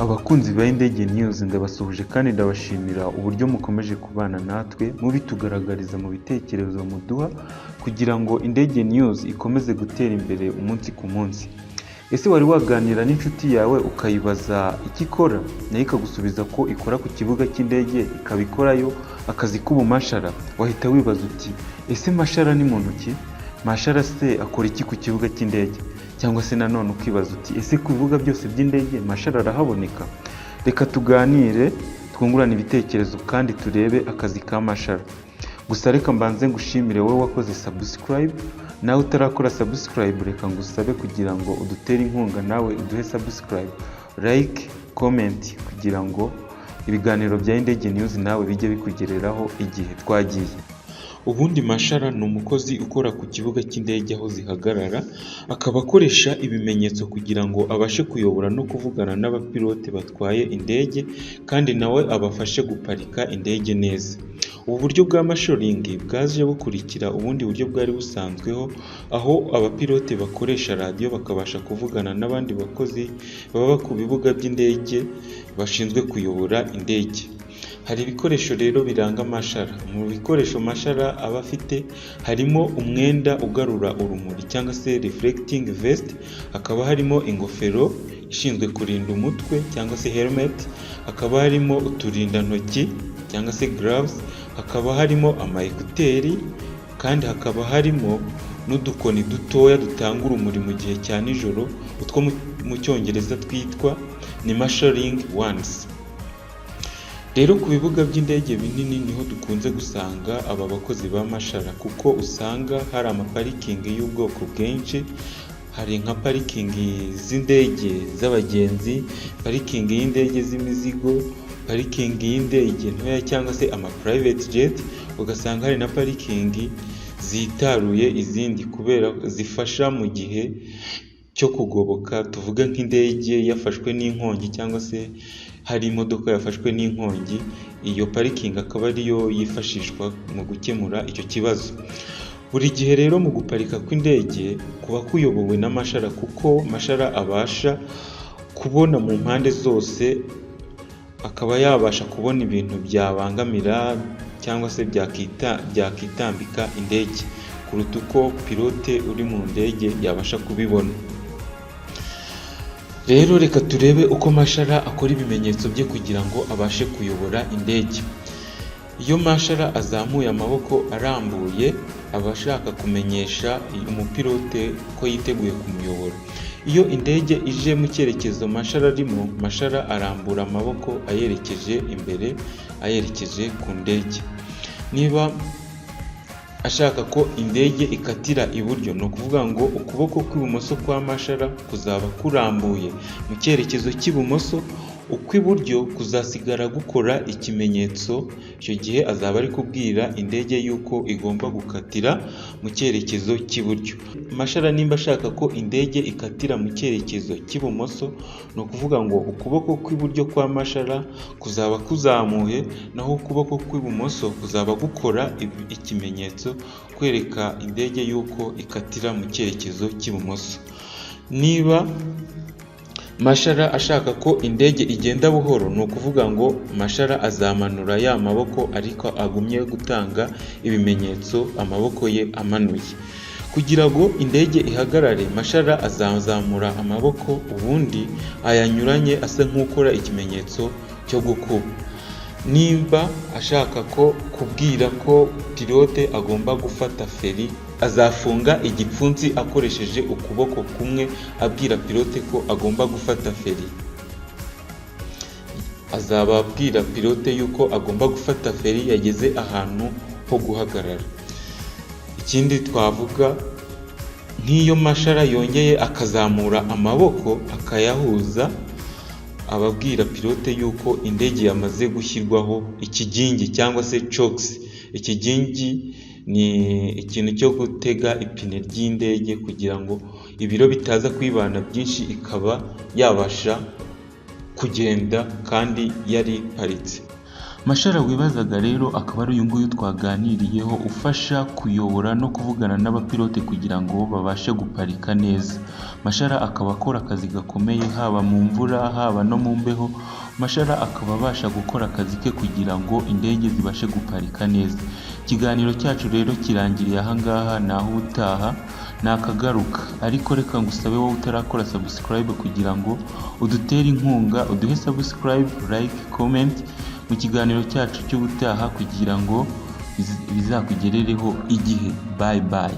Abakunzi ba Indege News, ndabasuhuje kandi ndabashimira uburyo mukomeje kubana natwe mubitugaragariza mu bitekerezo muduha kugira ngo Indege News ikomeze gutera imbere umunsi ku munsi. Ese wari waganira n'inshuti yawe ukayibaza icyo ikora, nayo ikagusubiza ko ikora ku kibuga cy'indege, ikaba ikorayo akazi k'ubumashara? Wahita wibaza uti: "Ese marshal ni muntu ki? Marshal se akora iki ku kibuga cy'indege?" Cyangwa se nanone ukibaza uti: "Ese ku bibuga byose by'indege marshal arahaboneka?" Reka tuganire, twungurane ibitekerezo kandi turebe akazi ka marshal. Gusa reka mbanze ngushimire wowe wakoze subscribe. Nawe utarakora subscribe, reka ngusabe kugira ngo udutere inkunga, nawe uduhe subscribe, like, comment, kugira ngo ibiganiro bya Indege News nawe bijye bikugereraho igihe. Twagiye. Ubundi marshal ni umukozi ukora ku kibuga cy'indege aho zihagarara, akaba akoresha ibimenyetso kugira ngo abashe kuyobora no kuvugana n'abapilote batwaye indege, kandi nawe abafashe guparika indege neza. Ubu buryo bwa marshalling bwaje bukurikira ubundi buryo bwari busanzweho, aho abapilote bakoresha radiyo bakabasha kuvugana n'abandi bakozi baba ku bibuga by'indege bashinzwe kuyobora indege. Hari ibikoresho rero biranga marshal. Mu bikoresho marshal aba afite harimo umwenda ugarura urumuri cyangwa se reflecting vest, hakaba harimo ingofero ishinzwe kurinda umutwe cyangwa se helmet, hakaba harimo uturindantoki cyangwa se gloves, hakaba harimo ama écouteurs, kandi hakaba harimo n'udukoni dutoya dutanga urumuri mu gihe cya nijoro, utwo mu Cyongereza twitwa ni marshalling wands. Rero ku bibuga by'indege binini niho dukunze gusanga aba bakozi ba marshal, kuko usanga hari amaparikingi y'ubwoko bwinshi. Hari nka parikingi z'indege z'abagenzi, parikingi y'indege z'imizigo, parikingi y'indege ntoya cyangwa se ama private jet, ugasanga hari na parikingi zitaruye izindi kubera zifasha mu gihe cyo kugoboka, tuvuge nk'indege yafashwe n'inkongi cyangwa se hari imodoka yafashwe n'inkongi, iyo parikingi akaba ariyo yifashishwa mu gukemura icyo kibazo. Buri gihe rero mu guparika kw'indege kuba kuyobowe na marshal, kuko marshal abasha kubona mu mpande zose, akaba yabasha kubona ibintu byabangamira cyangwa se byakitambika indege kuruta uko pilote uri mu ndege yabasha kubibona. Rero reka turebe uko marshal akora ibimenyetso bye kugira ngo abashe kuyobora indege. Iyo marshal azamuye amaboko arambuye, aba ashaka kumenyesha umupilote ko yiteguye kumuyobora. Iyo indege ije mu cyerekezo marshal arimo, marshal arambura amaboko ayerekeje imbere, ayerekeje ku ndege. Niba ashaka ko indege ikatira iburyo, ni ukuvuga ngo ukuboko kw'ibumoso kwa marshal kuzaba kurambuye mu cyerekezo cy'ibumoso, ukw'iburyo kuzasigara gukora ikimenyetso. Icyo gihe azaba ari kubwira indege y'uko igomba gukatira mu cyerekezo cy'iburyo. Marshal nimba ashaka ko indege ikatira mu cyerekezo cy'ibumoso, ni ukuvuga ngo ukuboko kw'iburyo kwa marshal kuzaba kuzamuye, naho ukuboko kw'ibumoso kuzaba gukora ikimenyetso kwereka indege y'uko ikatira mu cyerekezo cy'ibumoso. Niba marshal ashaka ko indege igenda buhoro, ni ukuvuga ngo marshal azamanura ya maboko ariko agumye gutanga ibimenyetso amaboko ye amanuye. Kugira ngo indege ihagarare, marshal azazamura amaboko, ubundi ayanyuranye asa nk'ukora ikimenyetso cyo gukuba. Nimba ashaka ko kubwira ko pilote agomba gufata feri, azafunga igipfunsi akoresheje ukuboko kumwe abwira pilote ko agomba gufata feri. Azaba abwira pilote yuko agomba gufata feri, yageze ahantu ho guhagarara. Ikindi twavuga, nk'iyo marshal yongeye akazamura amaboko akayahuza, aba abwira pilote yuko indege yamaze gushyirwaho ikigingi cyangwa se chocks. Ikigingi ni ikintu cyo gutega ipine ry'indege kugira ngo ibiro bitaza kwibana byinshi, ikaba yabasha kugenda kandi yari iparitse. Marshal wibazaga rero akaba ari uyu nguyu twaganiriyeho, ufasha kuyobora no kuvugana n'abapilote kugira ngo babashe guparika neza. Marshal akaba akora akazi gakomeye haba mu mvura, haba no mu mbeho. Marshal akaba abasha gukora akazi ke kugira ngo indege zibashe guparika neza. Ikiganiro cyacu rero kirangiriye aha ngaha, naho ubutaha nakagaruka. Ariko reka ngusabe wowe utarakora subscribe kugira ngo udutere inkunga, uduhe subscribe, like, comment mu kiganiro cyacu cy'ubutaha kugira ngo bizakugerereho igihe. Bye bye.